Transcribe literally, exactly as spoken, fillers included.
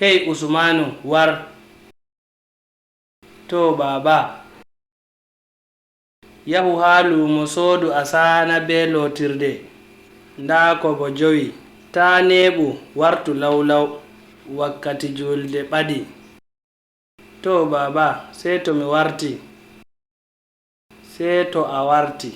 Hey Usmaanu, war. To, baaba. Yahu haa luumo soodu asaana bee lootirde. Ndaa kobo jowi. Taa neeɓu, wartu law-law. Wakkati juulde ɓadi. To, baaba, sey to mi warti. Sey to a warti.